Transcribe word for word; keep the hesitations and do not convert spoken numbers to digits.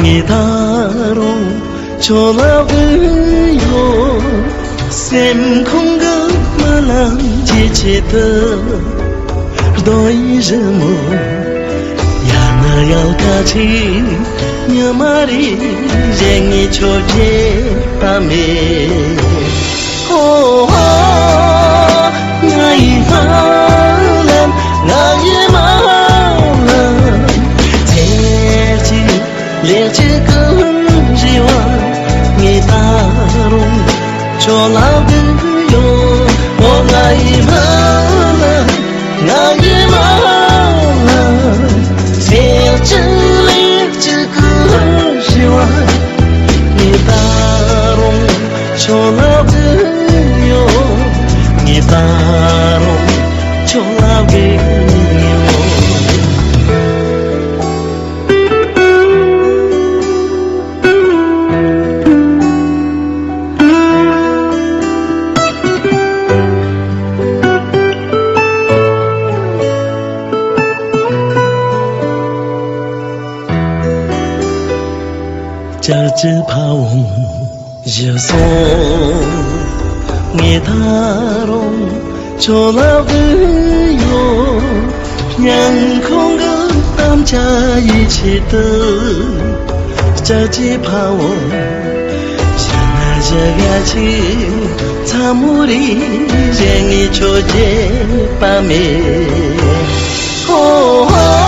ངས་ད་རུང་ཁྱོད་ལ་བསྡད་ཡོད། སེམས་ཁོང་གི་རྨི་ལམ་གྱི་ཆེད་དུ། རྡོ་ཡི་རི་མོ་ཡར་ནས་ཡར་ཁ་ཅིག་ཉི་མ་རེ་བཞིན་ངས་ཁྱོད་བརྗེད་པ་མེད། ཨོ་ཨོ། ང་ཡི་སྨོན་ལམ། ང་ཡི་སྨོན་ལམ། ཚེ་གཅིག་ལས་གཅིག་ཀུན་བཞི་བ། ངས་ད་རུང་ཁྱོད་ལ་བསྡད་ཡོད། ཨོ་ང་ཡི་སྨོན་ལམ། ང་ཡི་སྨོན་ལམ། ཚེ་གཅིག་ལས་གཅིག་ཀུན་བཞི་བ། ངས་ད་རུང་ཁྱོད་ལ་བསྡད་ཡོད། ངས་ད་རུང་ཁྱོད་ལ་བསྡད་ཡོད། ལྕགས་ཀྱི་ཕ་བོང་བཞི་སོང་། ངས་ད་རུང་ཁྱོད་ལ་བསྡད་ཡོད། སྙིང་ཁོང་གི་དམ་བཅའ་ཡི་ཆེད་དུ། ལྕགས་ཀྱི་ཕ་བོང་བཞི་ན་བཞི་ག་ཅིག་མཚན་མོ་རེ་བཞིན་ངས་ཁྱོད་བརྗེད་པ་མེད། ཨོ།